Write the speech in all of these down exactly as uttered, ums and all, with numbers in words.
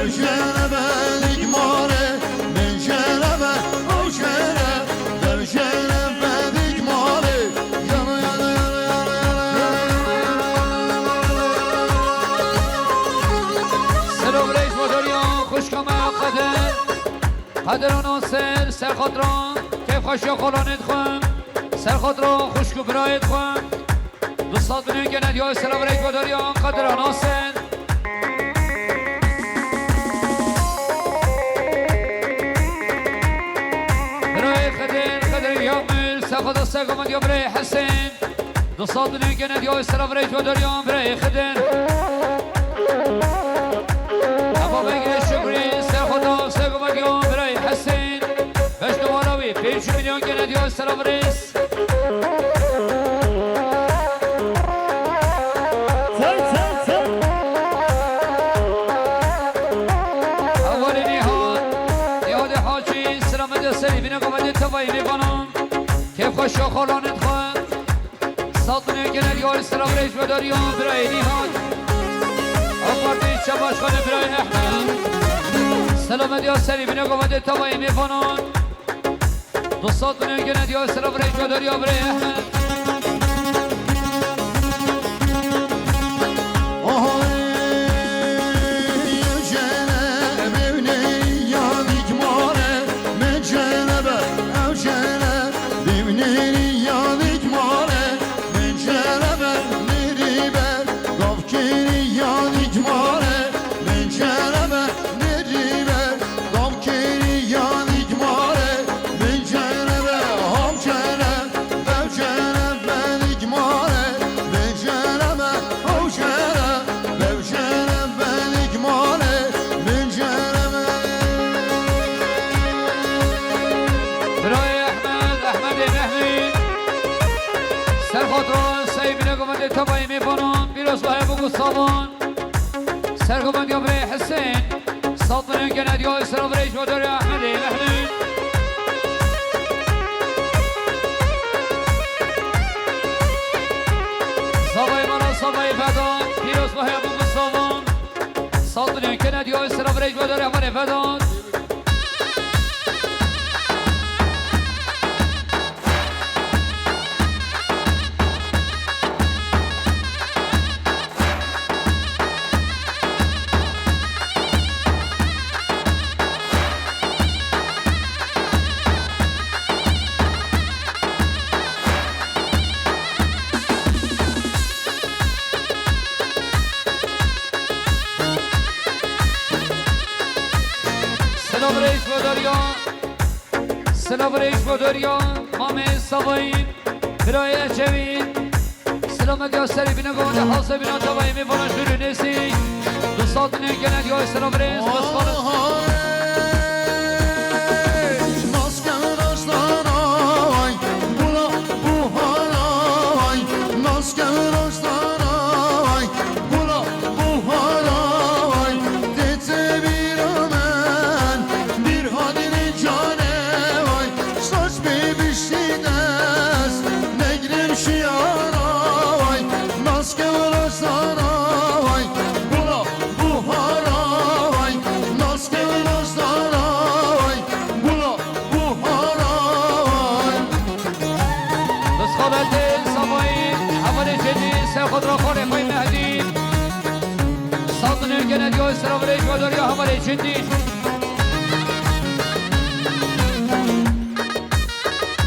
Jere bedik mare, min jere be, ew jere, dev jere bedik mare. Yana, yana, yana, yana, yana, yana, yana, yana, yana, yana. Selo birêj Badariyan, xwişka me Qedir. Qedir Nasir, ser xatira kêfxweşiya xalanê dixwim. Ser xatira xwişk û birayê dixwim. Du sed milyon gene diyo, selav rêj Badariyan, Qedir Nasir. Birayê Qedir, Qedir Yamir, ser xatira ser xatira diyo birayê Hesên. Du sed milyon gene diyo, selav rêj Badariyan, birayê Qedir. Eva Begirê Şukrî, ser xatira ser xatira diyo birayê Hesên. Beş numara wî, pêncî milyon gene diyo, selav rêj. Hevalê Nîhat, Nîhadê Hacî, selamet ya serî bîne, gavadê tevayî mêvanan. Kêfxweşiya xalanê dixwe. Sed milyon gene diyo, selav rêj Badariyan, birayê Nîhat. A Partî çe başkanê birayê Ehmed. Selamet ya serî bîne, gavadê tevayî mêvanan. Du sed milyon gene diyo, selav rêj Badariyan, birayê Ehmed. Oho, jene bevnê ya dîk mare, min jene be, ew jene bevnê ya dîk mare, min jene be, nêrî be, gavkêrî ya dîk mare, min jene be, nêrî be, gavkêrî ya dîk mare, min jene be, hav jene, bev jene, benik mare, min jene be, hav jene, bev jene, benik mare, min jene be. Birayê Ehmed, Ehmedê Mehmî, ser xatira sey bîne gavadê tevayî mêvanan, pîroz bahe bû ku savan. Serxwebend ya birê Hesên, sed milyon gene diyo, selav rêj Badariyan, Ehmedê Mehmî. Zavayê mala, zavayê Vedat, pîroz bahe bû ku savan. Sed milyon gene diyo, selav rêj Badariyan, hevalê Vedat. Selav rêj Badariyan. Selav rêj Badariyan, mamê Savayî, birayê Ecevî. Selamet ya serî bîne, gavadê hazê bîne, tevayî mêvanan jûr û nêzîk. Du sed milyon gene diyo, selav rêj, bes xalis. Naskev rojdaray, bula buharay, naskev rojdaray, bula buharay, tê tê bîra min, bîr hadînê canê way, saç bê biştî dest, negrim şiyara way, naskev rojdaray, bula buharay, naskev rojdaray, bula buharay. Bi sexawetê Savayî, hevalê Cedî, ser xwe dira xwarê xwe yê Mehdî. Sed milyon gene diyo, selav rêj Badariyan, hevalê Cedî.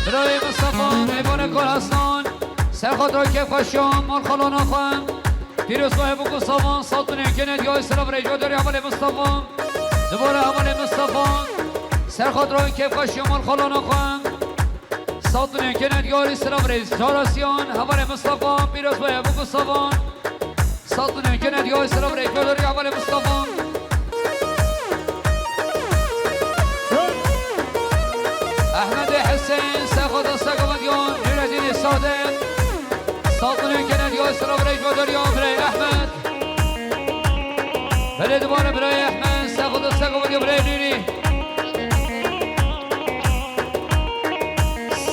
Birayê Mistefa, mêvanê Kar Aslan, ser xwe dira kêfxweşiya mal xalana xwe. Pîroz bahe bû ku savan, sed milyon gene diyo, selav rêj Badariyan, hevalê Mistefa. Dubare hevalê Mistefa, ser xwe dira kêfxweşiya mal xalana xwe. Sed milyon gene diyo, selav rêj Carasiyan, hevalê Mistefa, pîroz bahe bû ku savan. Sed milyon gene diyo, selav rêj Badariyan, hevalê Mistefa. Ehmedê Hesên, ser xwe dira ser gavadê Nûredînê Sadeq. Sed milyon gene diyo, selav rêj Badariyan, birayê Ehmed. Belê dubare birayê Ehmed, ser xwe dira ser gavadê birayê Nûrî.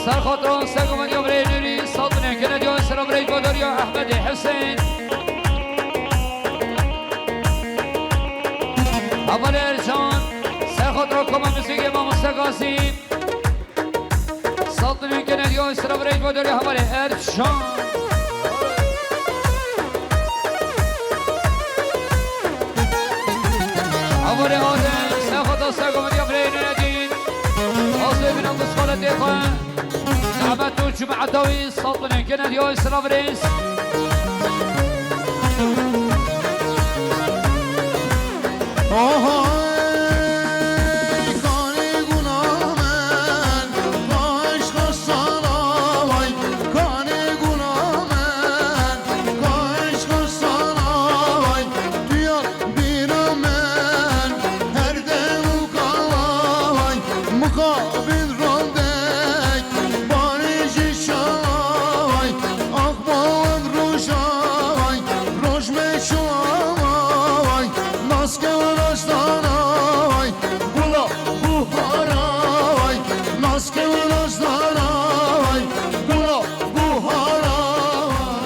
Ser xwe dira ser gavadê birayê Nûrî, sed milyon gene diyo, selav rêj Badariyan, Ehmedê Hesên. Hevalê Ercan, Serxot Rokoma Muzîkê Mamoste Gazî. Saldinên genelî Oyster Average Bodorî hevalê Ercan. Hevalê Adem, Serxot Dosta Gomediya Bireyê Nûredîn. Azê bîna musxaletê xwe. Zehmet û cumeta wî. Saldinên genelî Oyster Average. Oho, ey, kanê guna men, kaş kaş sana vay, kanê guna men, kaş kaş sana vay, tu ya bîra men, her dem û kala vay, mixabin randek, barê jî şala vay, ax bawan roja vay, roj meşo vay, nas kewin ajdana vay, gula buhara vay, nas kewin ajdana vay, gula buhara vay.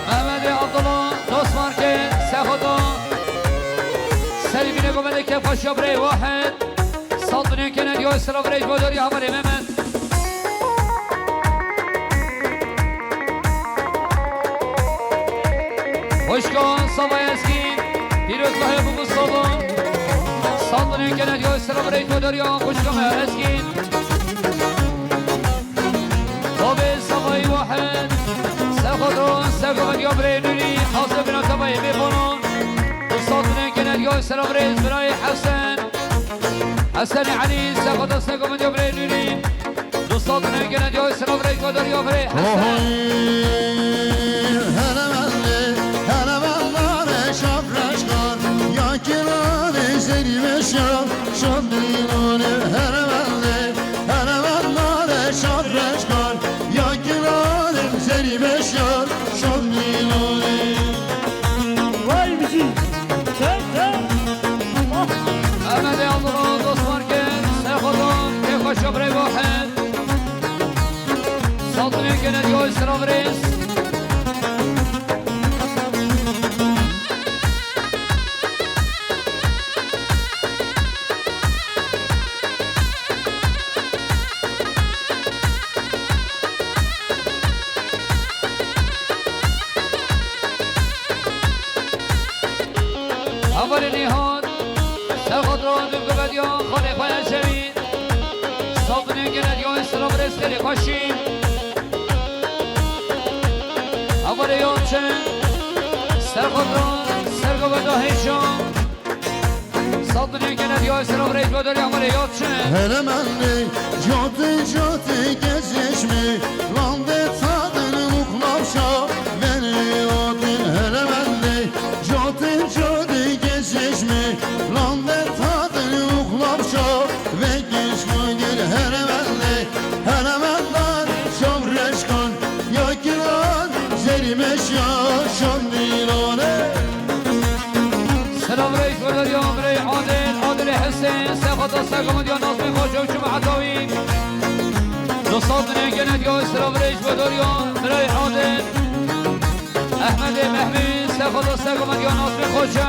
Mehmedê Abdullah, Dosmarkê, Sexoto, Selîmînê Gomedê Kefkaşiya Birey Wahed. Saldinên genelî Oyster Average Bodorî hevalê Mehmet. Xwişka Sava Ezgîn, pîrozbahê bû salon. Saldinên genelî Oyster Average Bodorî xwişka me Ezgîn. Babê Savayî Wahed, Sexoto, Sexoto Birey Nûrî, hazir bîna Savayî Mêbonon. Saldinên genelî Oyster Average Birayê Hesen. Hesenê Elî, Sexoto Sego Medya Birê Nûrî. Du saldinên genelî Oyster Average Bodorî Averê Hesen. Ohoy, hele mendê, hele mendare şafreşkar, ya kirane zerî meşya, şandînone hele mendê, hele mendare şafreşkar, ya kirane zerî meşya, şandînone. Vay bizi, sen, sen. Ah. Mehmedê Abdullah, Dosmarkê, Serxoto, Kêfxweşo Birê Wahed. Saldinê genelî Oyster Average. Hevalê Nîhat, Serxoto, Dûvguvediya, xalê xwe Ecemî. Saldinê genelî Oyster Average Xêlê Xweşî. Hevalê Yalçin, Serxoto, Sergoveda Hêja. Saldinê genelî Oyster Average Bodorî hevalê Yalçin. Hele mendê, cotê cotê gezişmê, lande tadin muxlapşa, venê otin hele mendê, cotê cotê gezişmê, lande tadin muxlapşa, ve geç mugir hele mendê, hele mendar şavreşkan, ya kiran zerî meşya şandîlane. Selam reis Bodorî, Birey Adil, Adilê Hesên, Sexoto Sego Medya Nazmî Xoca û Cuma Hedawî. Du saldinê genelî Oyster Average Bodorî, Birey Adil, Ehmedê Mehmî, Sexoto Sego Medya Nazmî Xoca.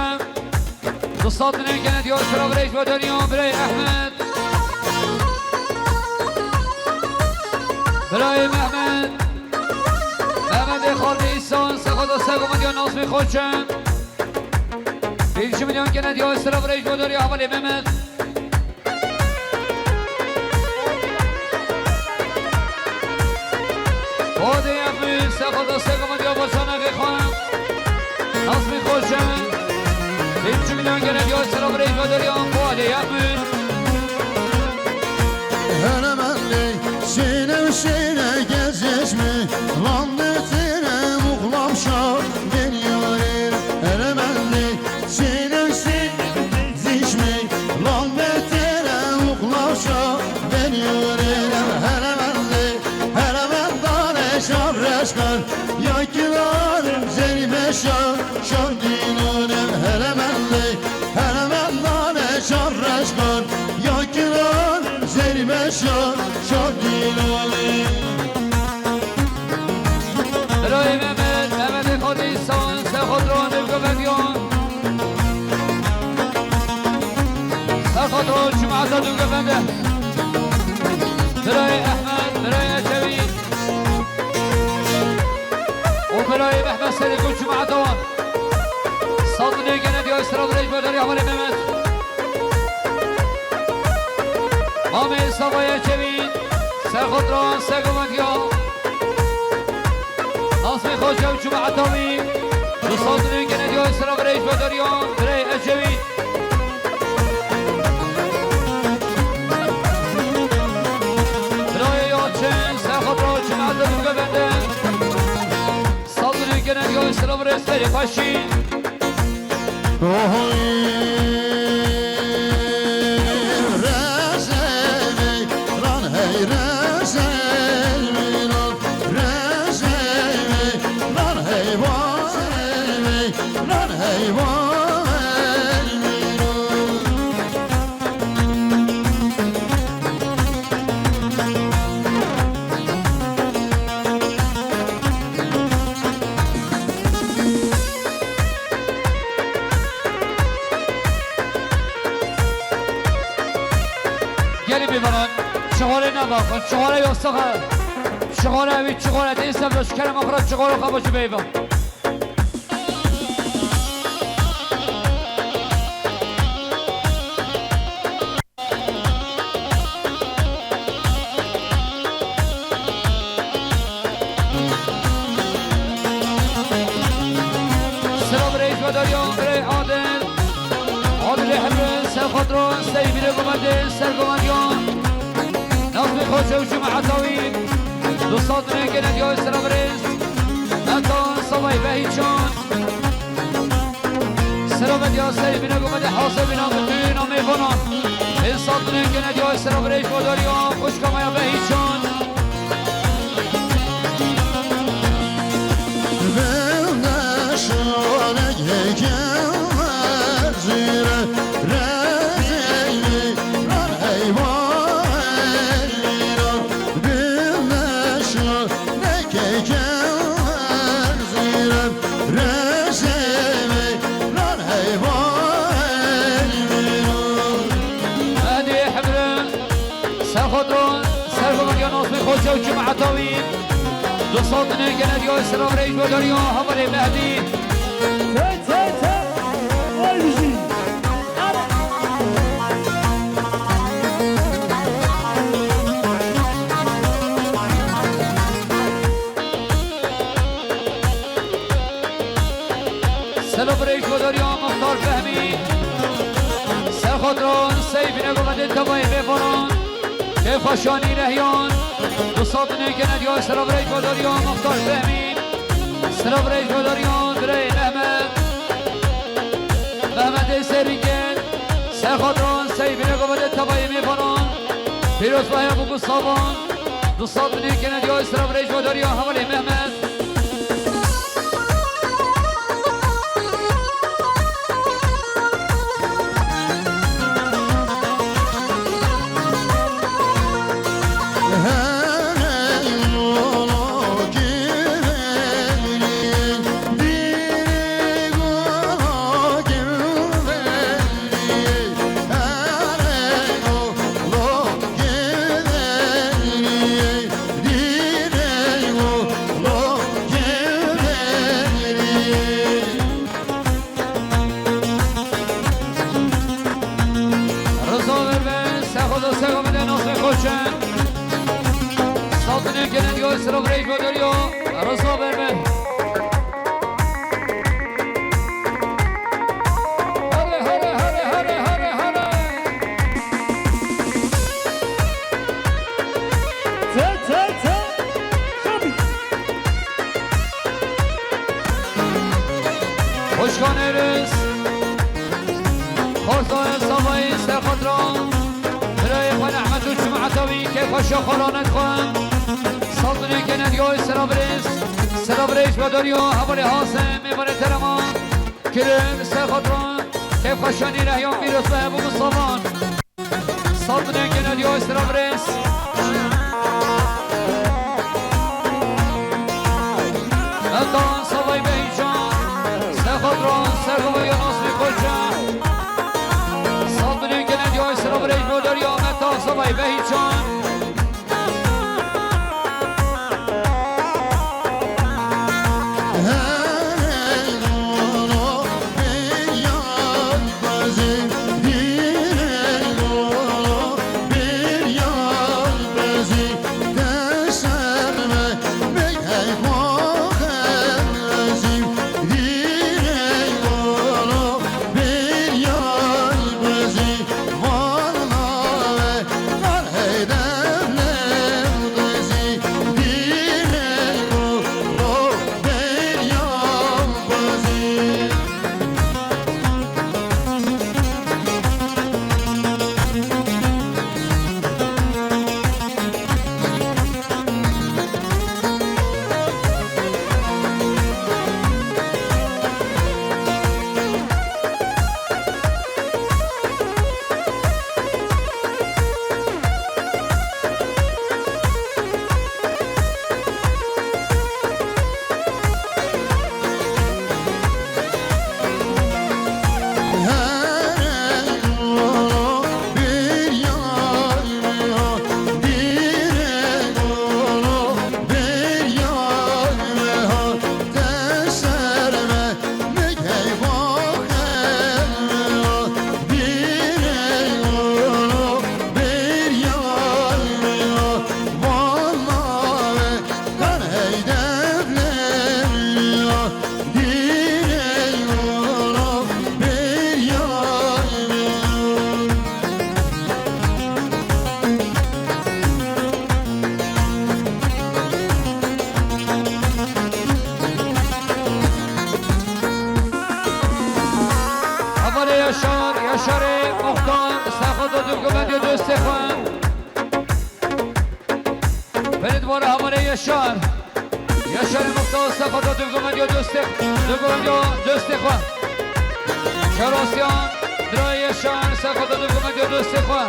Du saldinê genelî Oyster Average Bodorî, Birey Ehmed. Birey Mehmet. Mehmedê Xaldê Îsa, Sexoto Sego Medya Nazmî Xoca. Pêncî milyon genelî Oyster Average Bodorî hevalê Mehmet. Xwedê Yexmî, Sexoto Sego Medya Boçana Xêxan. Nazmî Xoca. Pêncî milyon genelî Oyster Average Bodorî, Xwedê Yexmî. Hele mendê, şêne şêne gezişmê, lande têne muxlapşa, deryarê. Hele mendê, şêne şêne gezişmê, lande têne muxlapşa, deryarê. Hele mendê, hele mendare şavreşkar, ya kilarim zerî meşa, şandînone. Hele mendê, hele mendare şavreşkar, ya kilarim zerî meşa, şandînone. Birayê Mehmet, Sağ ol, ser xatir û nêvgevendiyê. Ser xatir û cemaeta nêvgevende. Birayê Ehmed, birayê Ecevî. Û birayê Mehmet Sedîq û cemaeta wan. Saldinê gene diyo, sira birayê Bedar Yamanê Mehmet. Mamê Savayê Çevî, ser xatir û ser gomandiya. Nasmê Xoce û cemaeta wî. Du saldinê gene diyo, sira birayê Bedar Yaman, birayê Ecevî. Birayê Yalçin, ser xatir û cemaeta nêvgevende. Saldinê gene diyo, sira birayê Serê Paşî. Oy, rezê veyran, hey, rezê veyran, rezê veyran, hey, vay veyran, hey, vay veyran. Gelin bir bana, çuhare ne bakın, çuhare yoksa, çuhare bir çuhare değil, sen de şu kerem akıra çuhare kafa şu beyba. Sira birayê Bedar Yaman, birayê Adil. Adilê Hebri, ser xatir û Seyfînê Gumendê, ser gomandiya. Nazmê Xoce û cemaeta wî. Du saldinê gene diyo, sira birayê. Metan Savay Behîcan. Sira ve diya Seyfînê Gumendê, hazir bîna, bütün amê bana. Ê saldinê gene diyo, sira birayê Bedar Yaman, xwişka me ya Behîcan. Hadi Hebri. Ser xatir û ser gomandiya Nazmê Xoce û cemaeta wî. Du saldinê gene diyo, sira birayê Bedar Yaman, hevalê Mehdî. Te, te, te. Ay bijî. Selav reş ve derya Muxtar Fehmî. Ser xatir û Seyfînê Gumendê tevayê mêvanan. Kêfa şanî Rehyan. Du saldinê gene diyo, selav reş ve derya Muxtar Fehmî. Selav reş ve derya birayê Mehmet. Mehmetê Serîngên. Ser xatir û Seyfînê Gumendê tevayê mêvanan. Pîrozbahê bû bi savan. Du saldinê gene diyo, selav reş ve derya hevalê Mehmet. Rıza ver be, sexo do sexo bide nasıl koçe. Saldırı gelen yol sıra buraya gönderiyor. Rıza ver be. Hare, hare, hare, hare, hare, hare. Te, te, te. Şabi. Hoş geldiniz. Xorza Savayî ser xatira. Birayê xwe Ehmed û cemaeta wî kêfa şaxalanet xwe. Saldinê gene diyo sera birêz. Sera birêz ve doriyo hevalê Hasim, mêvanê terema. Kirin ser xatira. Kêfa şanî Rehyan pîrozbeh bû bi savan. Saldinê gene diyo sera birêz. Etan Savay Beycan. Baba ya Nasri Koca. Saldırı gene diyor sıra buraya gönder ya Meta Sabay Behican. Hevalê Yaşar, Yaşarê Muxtar, serxweda dûvgumendê dostê xwe. Belê dibare hevalê Yaşar. Yaşarê Muxtar, serxweda dûvgumendiya dostê, dûvgumendiya dostê xwe. Şarasiyan, birayê Yaşar, serxweda dûvgumendiya dostê xwe.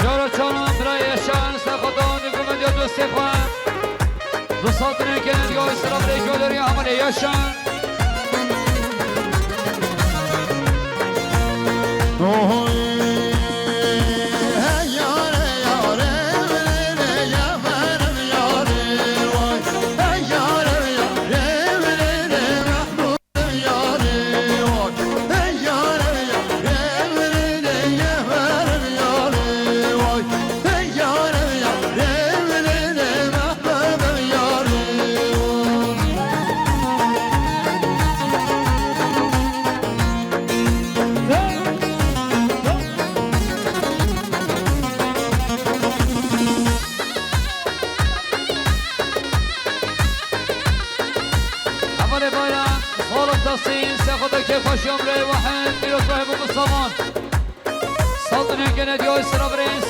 Cara Çanan, birayê Yaşar, serxweda dûvgumendiya dostê xwe. Du saldırı gene diyor sıra buraya gönder ya hevalê Yaşar. Hevalê bayram, sağlık tasın, sefada kêfxweşiya birayê we hend, pîrozbahê bo Misavan. Saldırı gene diyor sıra birêz.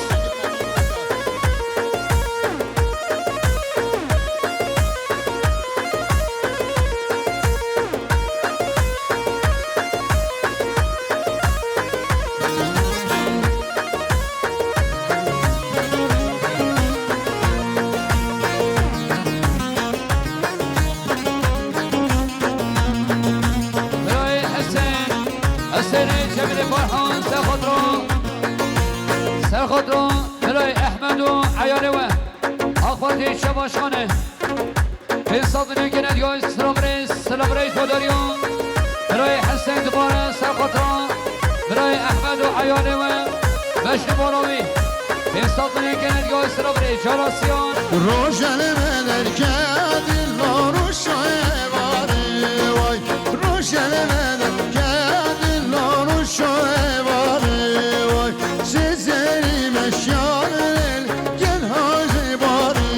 Birayê Hesen, Hesenê Cemilê Farhan, serxwedro, serxwedro, birayê Ehmed û eyalê we. AK Partî Çebaşxanê. Pênc sed milyon gene diyor, sıra birêz, sıra birêz Badariyan. Birayê Hesen dibare serxwedro, birayê Ehmed û eyalê we. Beş numara wî. Pênc sed milyon gene diyor, sıra birêz, cara siyan. Rojane me derke dil la ruşa evare vay. Rojane me derke dil la ruşa evare vay. Sezeri meşyar el gel hacı bari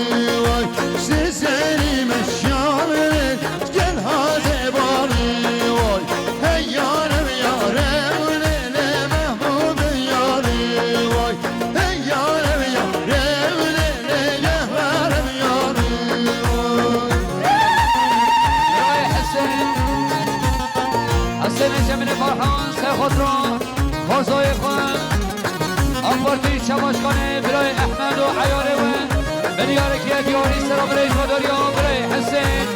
vay. Sezeri meşyar el gel hacı bari vay. Hey yarem yarem lele Mehbub yari vay. Hey yarem yarem lele Yehvarem yari vay. Hey Hesen. Hesen Cemil Farhan serxwedro. Xwezayê xwe. AK Partî Çebaşxanê birayê Ehmed û eyalê we. Milyarek yek yarî sera birayê Badariya birayê Hesen.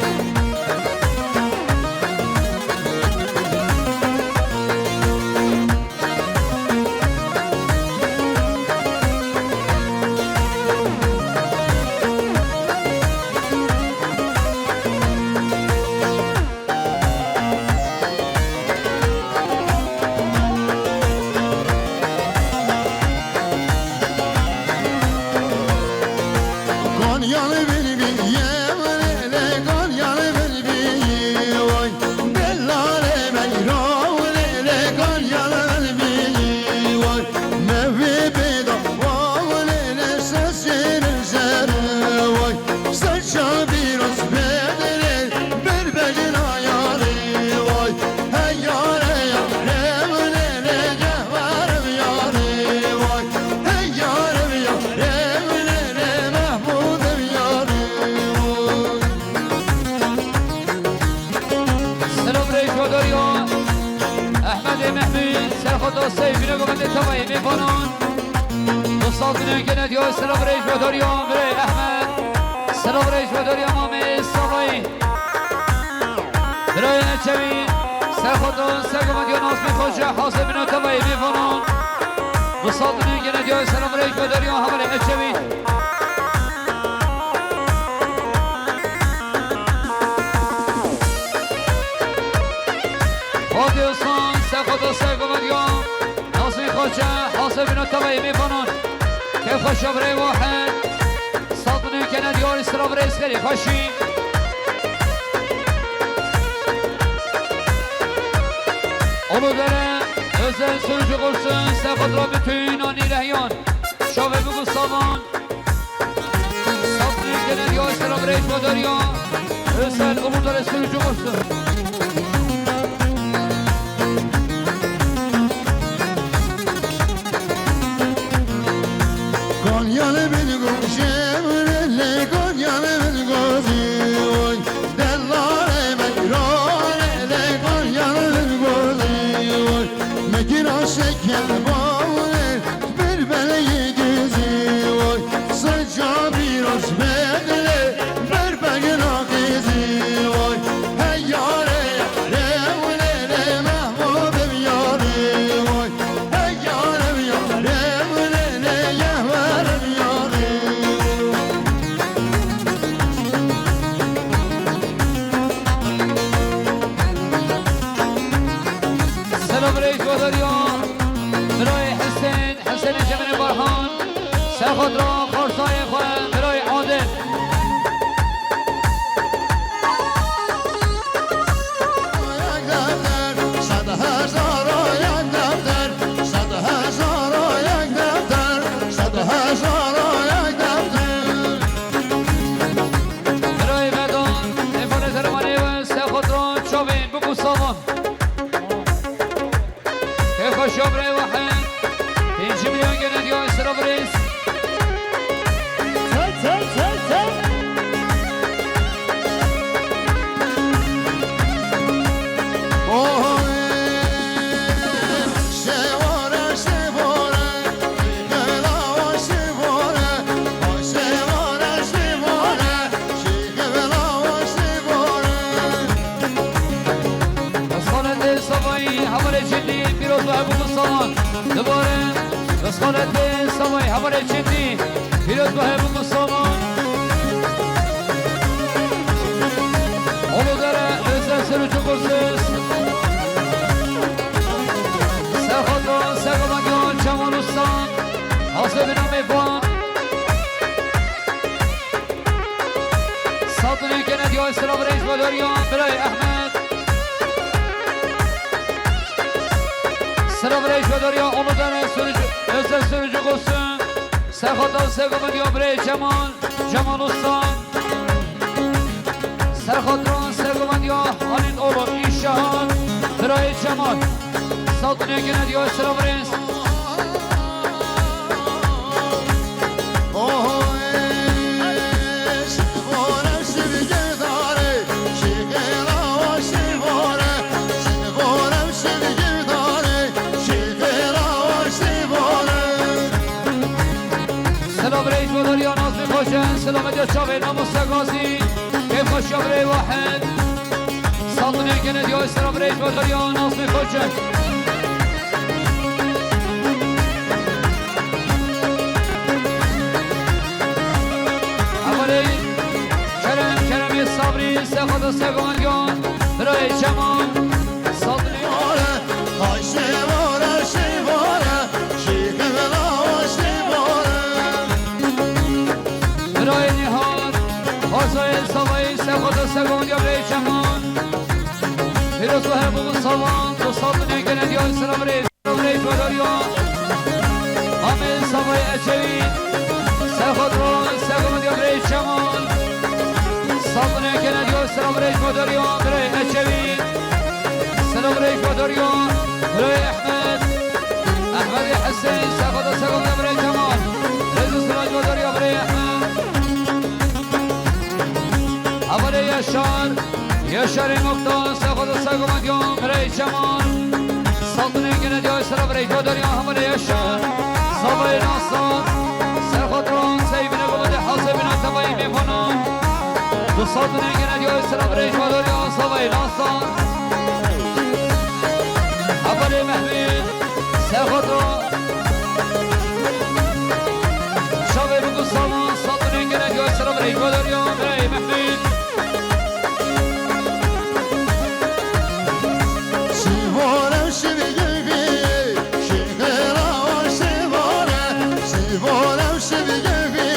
Xwedasey bîne gomendê tevayê mêvanan. Dostan bîne gene diyo selav rêj ve doriyo birê Ehmed. Selav rêj ve doriyo mamê Savayî. Birayê Ecevî. Serxwedon sergomendîyo Nazmî Xoce hazir bîne tevayê mêvanan. Dostan bîne gene diyo selav rêj ve doriyo hevalê Ecevî. Hadi Hasan, serxwedon sergomendîyo Nazmî Xoce hazir bîne tevayê mêvanan. Kêf xweş a birê Wahid. Sat nûkene diyarî sira birê Eskerî xweşî. Ulu Dere, Özel sürücü kursun, serxwedra bütün anî rehiyan. Şovê bigu savan. Sat nûkene diyarî sira birê Şoderiya. Özel Ulu Dere sürücü kursun. Konyalı bir gümüşüm, Konyalı bir gözü oy. Dellale meyrane, Konyalı bir gözü oy. Mekira şeker bağlı, bir belgî dizî oy. Seca bir hoş bedle, bir begna qizî oy. Hey yare, yare, ulele, mehbubim yare oy. Hey yarem yarem, lele yahvarem yarem. Selam reis Badarya, Miray Hüseyin, Hüseyin Cemil Barhan, Serxwedra Xarsayê xwe, Miray Adil. Yek defter, sed hezara yek defter, sed hezara yek defter, sed hezara yek defter. Birayê Vedan, êvarê servanê we, Serxwedra çavên biku savan. Kêf xweşiya birayê Wahid. Pêncî milyon gene diya Esra Birêz. Çek, çek, çek, çek. Oy, şevare, şevare, şevare, şevare, şevare, şevare, şevare, şevare. Xaletê Savayî, hevalê Çindî, pîroz be hebû salan. Dubare, Xaletê Savayî, hevalê Çindî, pîroz be hebû salan. Uludere, Özel sürücü kursus. Serxwedon, Serxwedon, Cemal Usta. Hazır bir name fan. Sat nûkene diya Esra Birêz Badariya, Birayê Ehmed. Esra Birêz Badariya, Uludere sürücü, Özel sürücü kursun. Serxwedon sergomediya Birayê Cemal, Cemal Usta. Serxwedon sergomediya Halil oğlu İşan, Birayê Cemal. Sat nûkene diya Esra Birêz. Selam reis Badariya Nazmi Xoce, selam ediyor çavê Namusa Gazi, kêf xweşiya birê Wahid. Sat nûkene diya Esra Birêz Badariya Nazmi Xoce. Hevalê Kerem, Keremê Sabrî, Serxwedon sergomediya, Birayê Cemal, Sabrî. Vare, ay şevare, şevare, şîxê vela şevare. Birayê Nihar, Xarsayê Savayî, Serxwedon sergomediya, Birayê Cemal. Pîroz be hebû salan, dostan nûkene diya Esra Birêz. Birayê Badariya, Amê Savayê Ecevî, Serxwedra, sergomediya Birayê Cemal. Sat nûkene diya Esra Birêz Badariya, Birayê Ecevî. Selam Birêz Badariya, Birayê Ehmed. Ehmedê Hüseyin, Serxwedra, sergomediya Birayê Cemal. Rêz û selam Badariya, Birayê Ehmed. Hevalê Yaşar, Yaşarê Moktan, Serxwedra, sergomediya Birayê Cemal. Saltanê gene diya sera birê Godarya hevalê Yaşar. Zavayê Nastan. Serxotron seyvine gomede hazebine tevayê mêvanan. Du saltanê gene diya sera birê Godarya zavayê Nastan. Hevalê Mehmet. Serxotron. Şavê Rugu Salan. Saltanê gene diya sera birê Godarya birê Mehmet. Şivore şivgevî, şixêra o şivore, şivore şivgevî,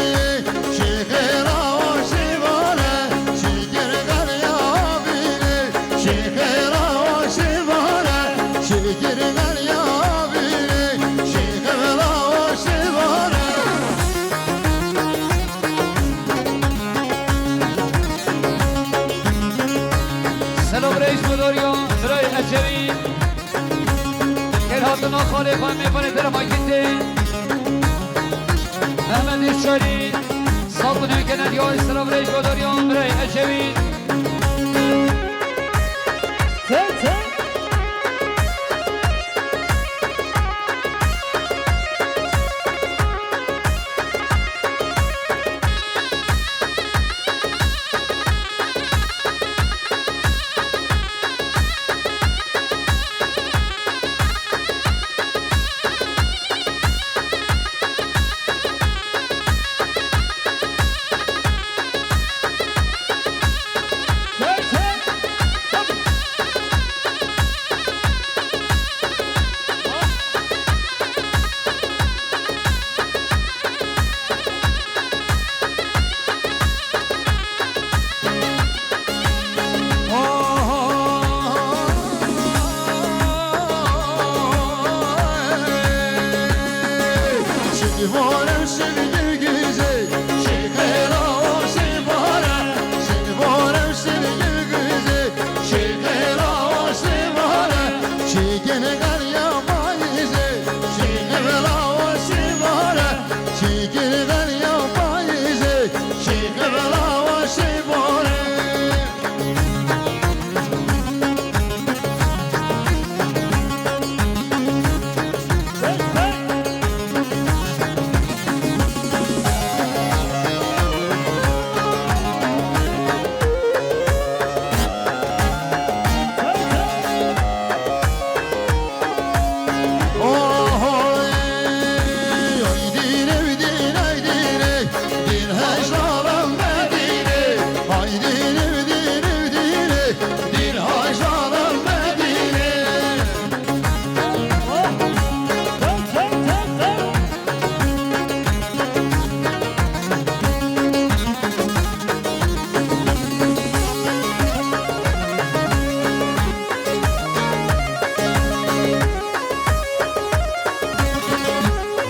şixêra o şivore, şikir geriya vînê, şixêra o şivore, şikir geriya vînê, şixêra o şivore. Selam reis Mudorya, birayê Ecevî. Kêr hatina xalê xwe mêvanê te re makîn tê. Mehmet Êşarî, Saltanê gene diya selam reis Mudorya, birayê Ecevî.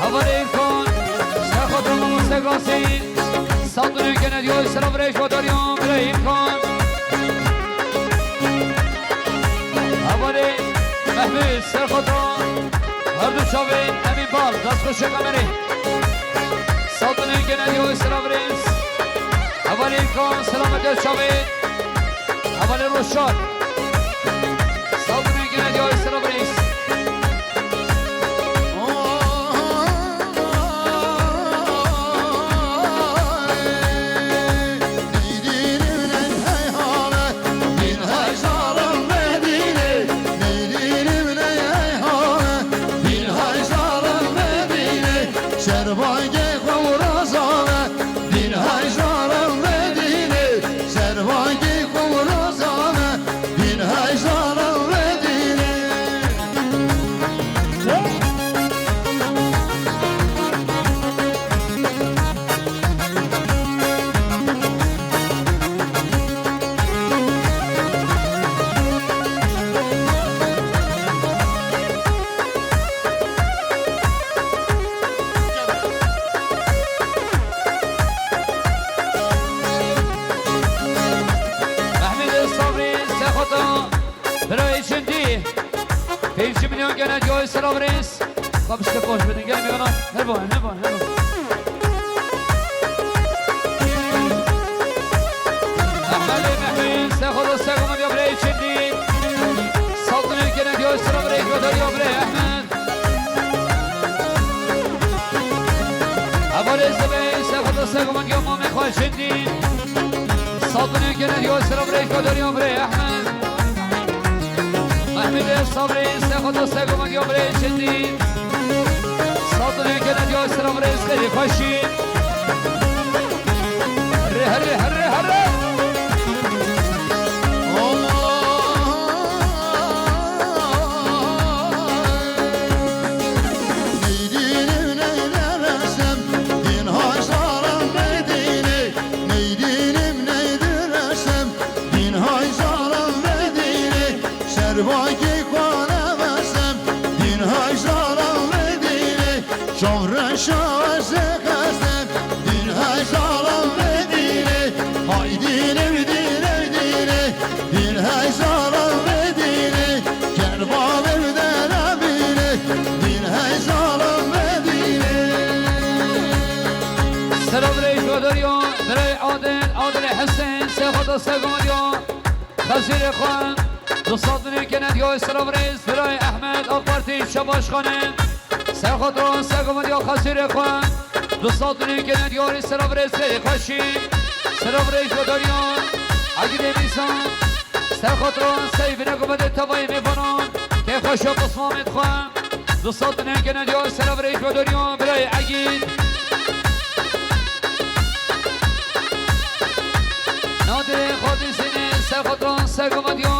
Hevalê Îlkan, Serxotan Mamoste Gasî, Saltanê gene diya selam reis Godarya, birayê Îlkan. Hevalê Mehmet Serxotan, her du çavên Emîn Bal, destxweşe kamerê. Saltanê gene diya selam reis. Hevalê Îlkan, selamet dest çavê. Hevalê Roşar. Saltanê gene diya selam reis. Şervangê xwe û razave, dîn hejdaran vedîne, şervangê xwe û razave, dîn hejdaran vedîne. Mehmet Sabrî, Sexota, Birayê Cindî, pêncî milyon gene diyoyê selam reis. Babişke baş bidin, gelin yana. Hebo, hebo, hebo. Ehmedê Mehmî, Sexota, Sexota, ya birayê Cindî. Saltanê gene diyoyê selam reis, ya birayê Segometiya mamê xwe Şendî. Saltinê kene diyo sera birê Şadariya birê Ehmed. Mehmedê Sabrê, Sexata Segometiya birê Şendî. Saltinê kene diyo sera birê Sexerê Xweşî. Herre, herre, herre, herre. Neydînim neyleresem, din hajdaran Medîne. Neydînim neydiresem, din hajdaran Medîne. Şerbakê xwe nevesem, din hajdaran Medîne. Şohre şaze xeste, din hezala Medîne. Haydîne, dîne, dîne, din hezala Medîne. Kerba vevde nabîne, din hezala Medîne. Selam rêj ve derya, birey Adil, Adil Hesen, Sexata Segometiya. Xezîrê xwe, du sed milyon kene diyo, selam rêz, birayê Ehmed, AK Partî, Şebaşxane. Serxotra, Segometiya, xezîrê xwe, du sed milyon kene diyo, selam rêz, xeyrê xweşî. Selam rêz, Godariya, Egîdê Mîsan. Serxotra, sey bine gumedê tevayê mêvanan, kê xweşa pismamê xwe. Du sed milyon kene diyo, selam rêj, Godariya, birayê Egîd. Nadirê Xwedî Zînê, Serxotra, Segometiya.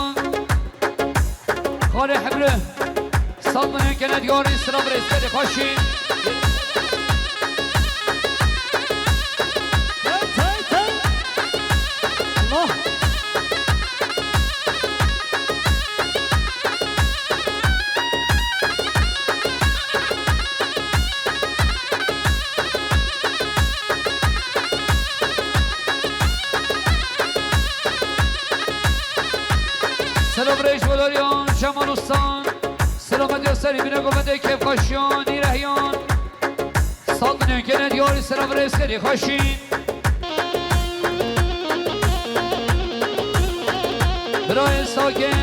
Xalê Hemre, sed milyon kene diyarî, silav rêzberê xweşî. Hey, hey, hey. Allah. Selam rêj, Valerian, Cemal Ustan. Selamet ya serî bine gomedê kêfxweşiyan, nîrehiyan. Sed milyon kene diyarî, selam rêz xêrî xweşî. Birayê sakin,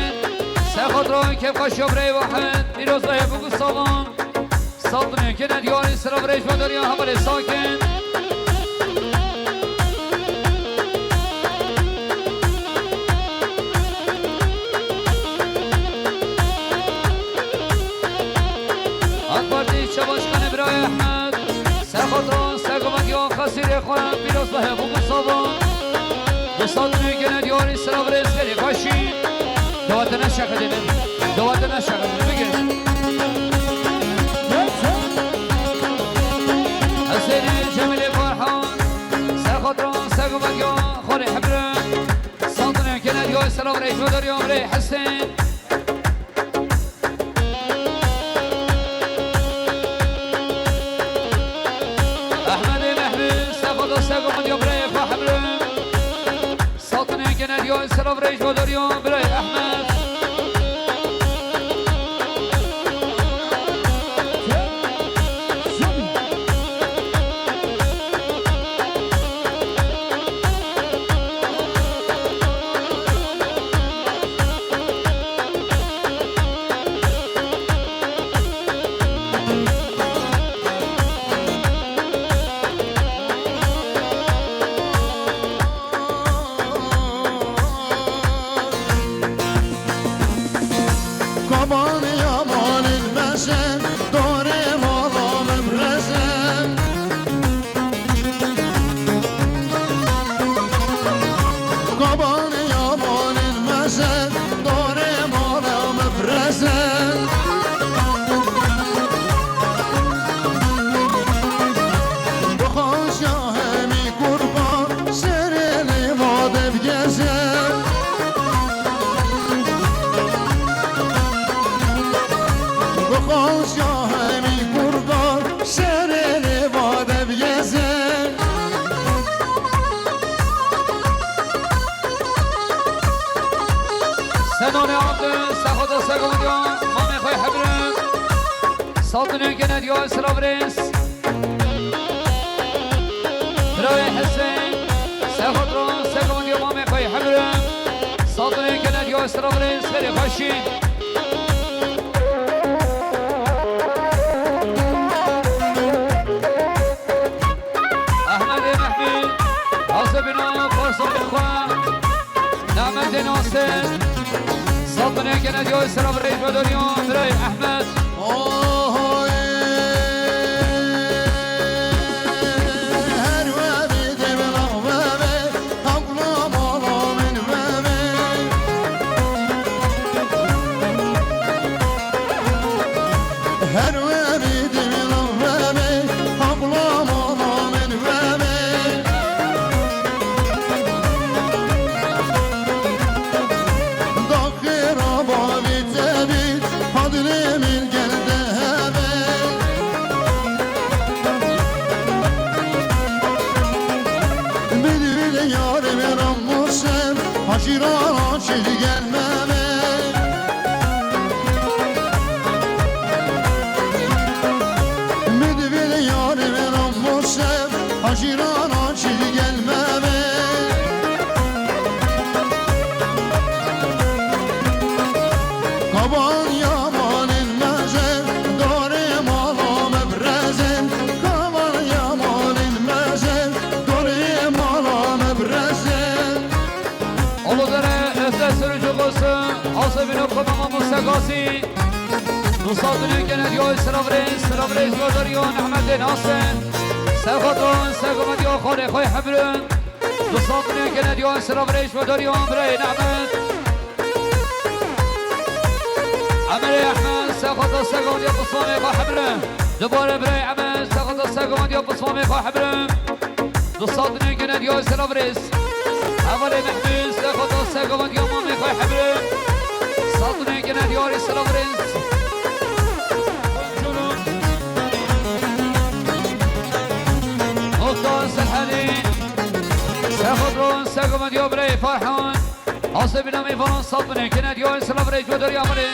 serxotra kêfxweşiya birayê Wahed, pîroz be hevûk û salan. Sed milyon kene diyarî, silav rêj ve derya hevalê sakin. AK Partî Şebaşxanê birayê Ehmed, serxotra, sergovetiya xezîrê xwe, pîroz be hevûk û salan. Du sed milyon kene diyarî, silav rêz xêrî xweşî. Dewate neşexidînin. Dewate neşexidînin. Bigir. Hesênê Cemîlê Farhan. Serxotra, sergovetiya xorê Hebri. Sed milyon kene diyo, silav rêj ve derya birê Hesên. Ehmedê Mehbûb, serxotra, sergovetiya birê xwe Hebri. Sed milyon kene diyo, silav rêj ve derya birê Ehmed. Kaban yamanên meşe, dorê mala min reze. Kaban yamanên meşe, dorê mala min reze. Bixaşa hemî kurban, serê lê va dev geze. Bixaşa hemî kurban, serê lê va dev geze. Senonê Abdil, sexota segovidiya, mamê xwe hebrin. Sed milyon kene diyo, silav rêz. Birayê Hesên, sexot ro, segovidiya, mamê xwe hebrin. Sed milyon kene diyo, silav rêz, xêrê xweşî. Ehmedê Mehmî, Sed binê gene diyo selav rêj ve doriyo birey Ehmed. Ohoy, her we bî dê bi lax ve be, tam kula mala min ve be. Her we bî dê bi lax ve be, tam kula mala min ve be. Daxira bavê te bî, padlê min gel de hebe. Bidvîl yarê min ramosem, hacîrana çil gel me be. Bidvîl yarê min ramosem, hacîrana çil gel me be. Kaban yamanên mezen, darê mala me birezin. Kaban yamanên mezen, darê mala me birezin. Alo dere, este sürücü kosu, asabine koma mamu segasi. Nusat dünü gene diyor, sıra vre, sıra vre, sıra dönüyor, Ahmet Hasan. Sefaton, sefaton diyor, kore koy hemrün. Nusat dünü gene diyor, sıra vre, sıra dönüyor, bre, Ahmet. Emre Ahmet, sefaton, sefaton diyor, Mustafa Mehmet Hemre. Dubare bre, Ahmet, sefaton, sefaton diyor, Mustafa Mehmet Hemre. Di saldinê gene diyarî selav rêz. Hevalê Mehmûd, se xwe da se gava diya mamê xwe hebirê. Saldinê gene diyarî selav rêz. Muxtar Serhedî, se xwe da se gava diya birayê Ferhan. Asê binamê Ferhan saldinê gene diyarî selav rêz ve derya birê.